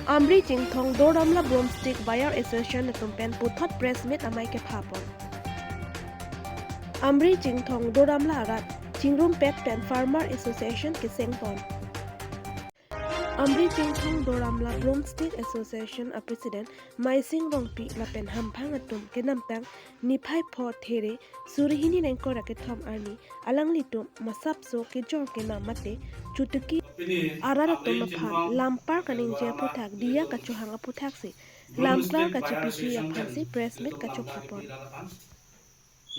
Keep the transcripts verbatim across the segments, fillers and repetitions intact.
Amri Chinthong Doramla Broomstick Buyer Association atum pen puthot press meet amei kepha pon. Amri Chinthong Doramla arat chingrumpet pen Farmer Association keseng pon. Amri Chinthong Doramla Broomstick Association a President Maising Rongpi lapen hamphang atum kenamtang niphai pho There suri hini ingkoi ra kethom arni alanglitum masapso kejor kenam mate chutuki arat atum aphan lampar kaningje aphuthak diya kachohang aphuthak si lampar kachepisi aphansi press meet kachopha pon.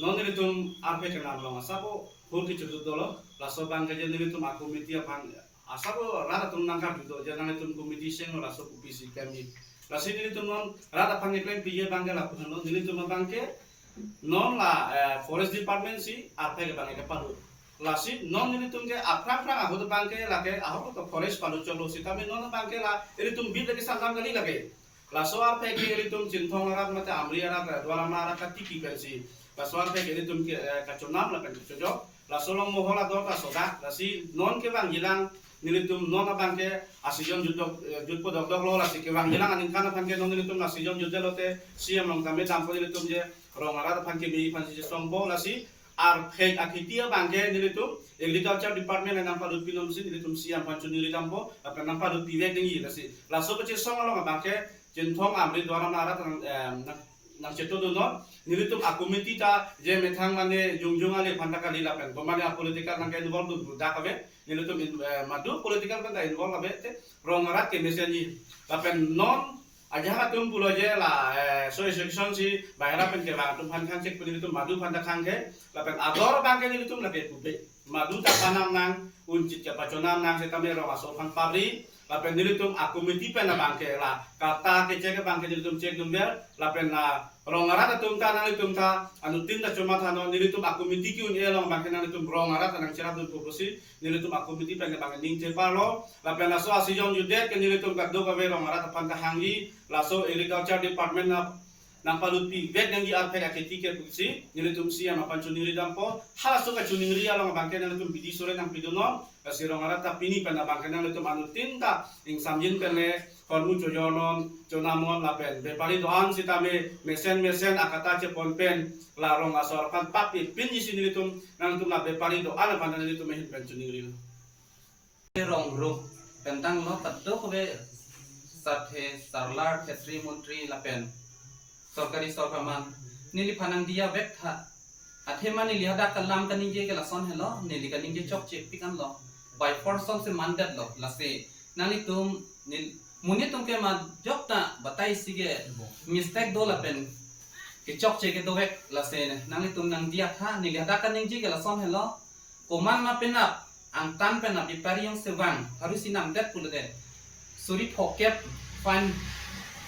Non nelitum arphe kenam along asap ahut kechuduk dolo, laso abangke je nelitum a committee aphan asap rat atum nangkarju do, je nanglitum committee senglo laso kopisi kami. Lasi nelitum non rat aphan keklem piji abangke lapu henlo, nelitum abangke non la eh, forest department si arphe ke abangke palut. Lasi non nelitum ke aphrang phrang ahut abangke lake ahut to forest palut cholo sitame non abangke la nelitum bit lake sangkam kali lake. Laso arphe ke ilitum Chinthong arat mate Amri arat, eh, Doramla arat katiki pensi. Laso arphe ke ilitum ke, eh, kachonam lapen kachojok. Laso along mohol ador ta sodak. Lasi non kevangjilang nelitum non abangke a season jutdok, eh, jutpo dokdok lo, lasi kevangjilang aningkan aphan ke non nelitum a season jutde lote C M along tame dampo nelitum je rong arat aphan keme aphansi chesongpo, lasi arphek akheti abangke nelitum agriculture department nangpalut pinon si nelitum C M aphan choningri dampo, lapen nangpalut pivek nangji lasi. Laso pachesong along abangke Chinthong Amri Doramla arat nang, em, nang, nangchetongdunnon. Nelitum a committee ta je methang mane jongjong ale aphan ta kali lapen. Komane a political nangke involve dun dak ave. Nelitum in, eh, madu political pen ta involve ave te rong arat kemesenji. Lapen non ajahak atum pulo je la, eh, so section si bahera pen kevang atum aphan khangchek pen nelitum madu aphan ta khangke. Lapen ador abangke nelitum lake pupe. Madu ta panam nang, unchit kepachonam nang setame rong aso aphan pabri. Lapen nelitum a committee pen abangke la kata kechek abangke nelitum chekdunver. Lapen la rong arat atum ta nanglitum ta anuttin ta chomathanon, nelitum a committee ke-un-e along abangke nanglitum rong arat ta nangcherap dunpo pusi nelitum a committee pen abangke ning cheparlo. Lapen laso a season jutdet ke nelitum kadokave rong arat aphan ta hangji, laso agriculture department na nangpalut pivek nangji arphek akheti ke pusi nelitum C M aphan choningri dampo. Halaso kachoningri along abangke nanglitum bidi sore nangpidunnon. Lasi rong arat ta pini pen abangke nanglitum anuttin ta ingsamjin pen le hormu chojornon, chonamnon lapen bepari do-an sitame mesen mesen akata chepon pen la rong asor aphan papi pinji si nelitum nanglitum la bepari do-an aphan nanglitum ahin pen choningri. Rong rup pentang lo kadokave sathe sarlar khetri montri lapen sorkari sorkarman neliphan nangdiya vek tha. Athema neli hadak kalam kaningje ke lason helo, neli kaningje chokche pik anlo. By force song se mandetlo, lasi nanglitum nel-, monit atum ke majok ta batai si ke mistake do lapen kechokche ke dovek, lasi nanglitum nangdiya tha, neli hadak kaningje ke lason helo. Komat ma penap angtan pen abepari jongsi vang, haru si namdet pulote suri phokep fine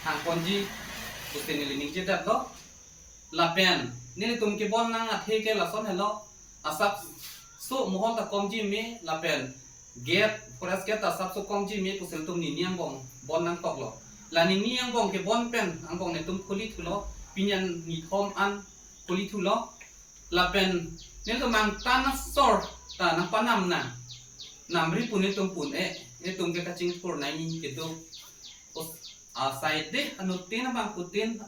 hangponji pusi neli ningjedetlo. Lapen nelitum kebon nang athe ke lason helo, asapso mohol ta komji me lapen gate, forest gate asapso komji me pusi nelitum nini angbong bon nangkoklo. La nini angbong kebon pen angbong netum khuli thulo, pini an nithom an khuli thulo. Lapen nelitum angtan asor ta nangpanam nang. Namri pu nelitum pun-e, nelitum ke kachingthur nangji kedo. Us-, asai de anuttin abangphutin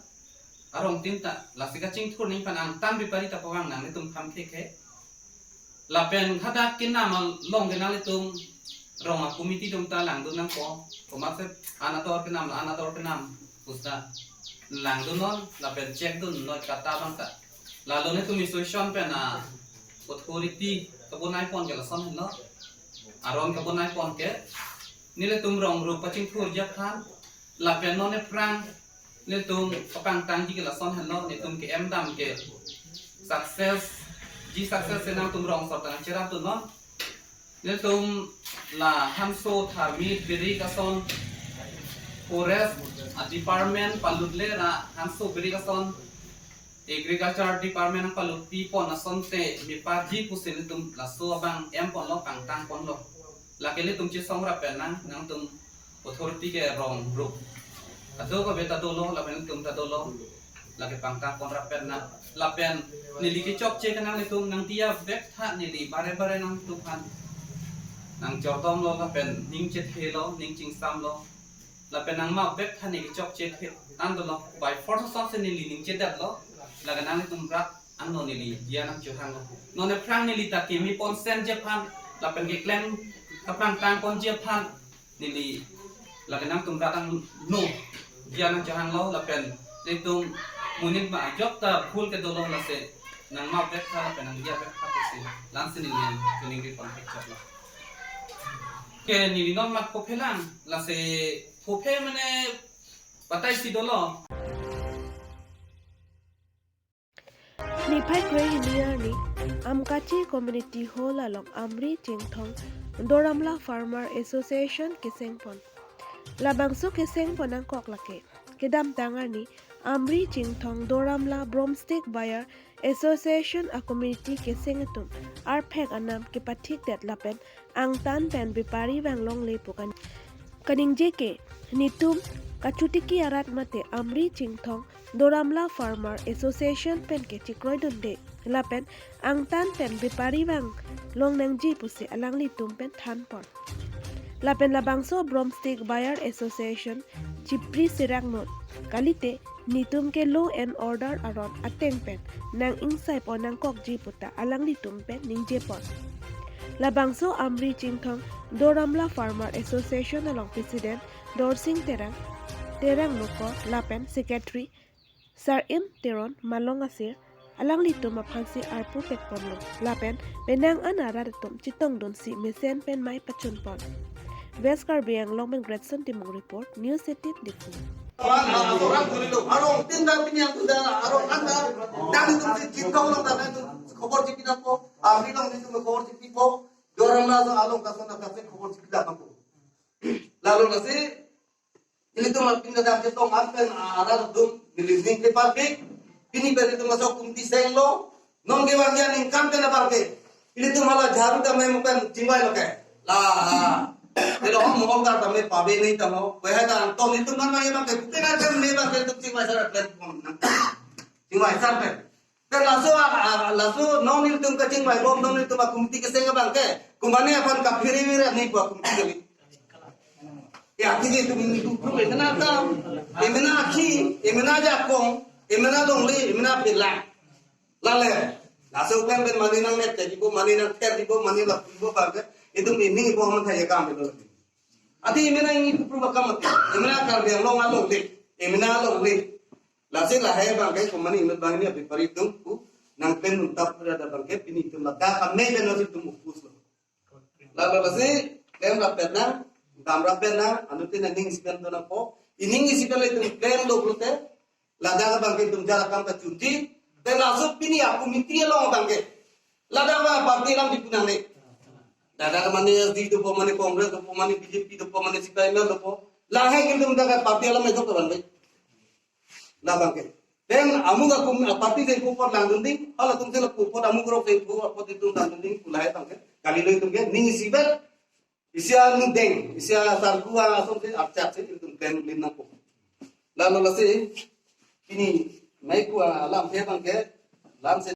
arongtin ta lasi kachingthur nangji aphan angtan bepari ta pavang nang nelitum kham khekhe. Lapen hadak kenam along ke nanglitum rong a committee atum ta langdun nangpo. Komatsi anador kenam, anador kenam pusi ta langdunnon lapen chekdun noi kata abang ta. Lalo nelitum association pen a authority kabonai pon ke lason helo. Aron kabonai pon ke nelitum rong rup kachingthurji aphan lapen non ephrang nelitum kapangtangji ke lason helo, nelitum ke-em dam ke success, ji success si nangtum rong asor ta nangcherapdunnon. Nelitum la hanso tharmit birik ason forest a department palutle ra hanso birik ason agriculture department nangpalut pipon asonte meparji pusi nelitum laso abang em ponlo, pangtang ponlo. Lake nelitum chesong rap pen nang, nangtum authority ke rong rup. Kadokave ta dolo, lapen nelitum ta dolo. Lake pangtang pon rap pen nang. Lapen neli kechokche ke nanglitum nangdiya vek tha, neli bare bare nangtum aphan nangchordomlo lapen ning chethelo, ning chingsamlo. Lapen nangma bek than neli chokche phet an dolo. By force asonsi neli ningjedetlo. Lake nanglitum rat anlo neli diya nangchohanglo. Non aphrang neli ta kimi ponsenji aphan lapen keklem kaprang tangponji aphan neli lake nangtum rat anlo diya nangchohanglo lapen nelitum monit ma ajok ta bhul kedolo lasi nangma bek tha lapen nangdiya bek tha pusi la-ansi neli ningri pon phet choklo. Ke neli non mat pho phelang lasi pho phe mane patai si dolo. Niphai kre hini arni Amkachi Community Hall along Amri Chinthong Doramla Farmer Association kesengpon. Labangso kesengpon angkok lake kedamtang arni Amri Chinthong Doramla Broomstick Buyer Association a committee keseng atum arphek anam kepathikdet lapen angtan pen bepari vanglongle pu kaningje ke nitum kachutiki arat mate Amri Chinthong Doramla Farmer Association pen ke chikroidunde lapen angtan pen bepari vanglong nangji pusi alanglitum pen thanpon. Lapen labangso Broomstick Buyer Association chipri serak non kalite nitum ke law and order aron ateng pen nang-ingsaipon nangkokji puta alanglitum pen ningjepon. Labangso Amri Chinthong Doramla Farmer Association along President Dorsing Terang, Terang Lokor lapen Secretary Sarim Teron Malong Asir alanglitum aphansi arpu petponlo lapen penang an arat atum chetongdunsi mesen pen mei pachunpon. West Karbi Anglong pen Gretson Timung report, News eighteen Diphu. Arong tin da pini yang tu da arong anda dan itu si Chinthong along da itu khobor chipi nangpo, Amri along itu khobor chipipo, Doramla along kason da khobor chipi nangpo. Lalu lasi ilitum apin kadam chetong an pen arat atum neli ning kepapik. Pini pen ilitum masuk kumti senglo. Non kevang ya ningkan pen abang ke ilitum hala jharu tame mukan chingvai lo ke. La ha. Ilo hom mohom dar tame pabe ni tamo. Kwe hai ta anton ilitum kan mai abang ke kuke na kan me abang ke ilitum chingvai sar pen pon na. Chingvai sar pen. Kan laso, ah, laso non ilitum kachingvai bom non ilitum akumti keseng abang ke. Kumane aphan kaphere vira ni pu akumti kali. Ya, kini tum ini tu pru emena tam, emena akhi, emena jakong, emena longle, emena pela. Lale, laso kan pen mani nang net jadi bo, mani nang ter di bo, mani lap di bo bangke, itu mini bo man thaya kam itu. Ati emena ini tu pru bakam ati, emena Karbi Anglong alongle, emena longle. Lasi lahai bangke kumani imut bang ini abipari tum ku, nang pen untap pura da bangke, pini tum laka kami pen lasi tum upus lo. Lalu lasi, klem rapet nang, dam rapet nang, anu tin aning isipen tu nangpo, ining isipen le tum klem do brute, ladak bangke tum jarak kam kachunji, te laso pini akumiti along bangke, ladak ba party alam dipunang le. Ladak mane S D dopo, mane Congress dopo, mane B J P dopo, mane C P I M dopo, lahai ke tum daga party alam itu kawan le. Labang ke. Then amu akum, ah, party jengpo apot langdunding, halatum si lapu apot amu krok jengpo apot itum langdunding, kulai bangke. Kali lo itum ke, ning isipen, isi anudeng, isi asarku asong si archak si itum pen lim nangpo. Lalu lasi, ini, maiku alam ke bangke, lam si